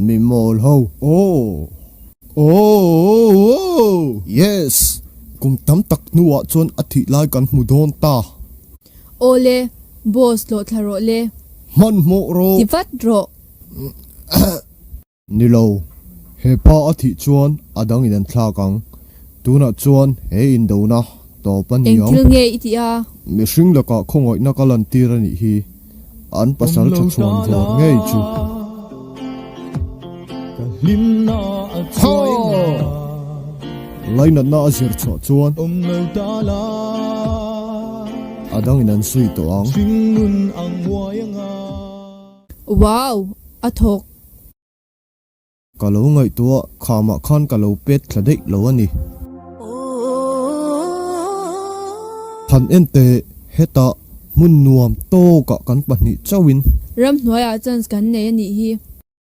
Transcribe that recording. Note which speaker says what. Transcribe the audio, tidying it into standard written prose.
Speaker 1: Mi mawl ho. Aw. Aww. Yes! Kum tam tak hnuah chuan a thih lai kan hmu dawn ta.
Speaker 2: Awle, boss tlawh thla rawh le.
Speaker 1: Hmanhmawh rawh.
Speaker 2: Ti vat rawh.
Speaker 1: Ni lo, he pa a thih chuan a dang in an thlak ang. Tunah chuan he indona tawp a ni ang.
Speaker 2: Eng thil nge i tih a?
Speaker 1: Mihring lakah khawngaihna ka lantir a nih hi. An pasal tha chhuan vawr ngei chu. Ha! Lainatna a zir chhuah chuan a dang in an zui tawh ang.
Speaker 2: Wow! A thawk.
Speaker 1: Ka lo ngaihtuah khamah khan ka lo pet thla daih lo a ni. Han en teh, hetah hmun nuam tawkah kan pahnih chauhin.
Speaker 2: Ramhnuaiah chance kan nei a nih hi.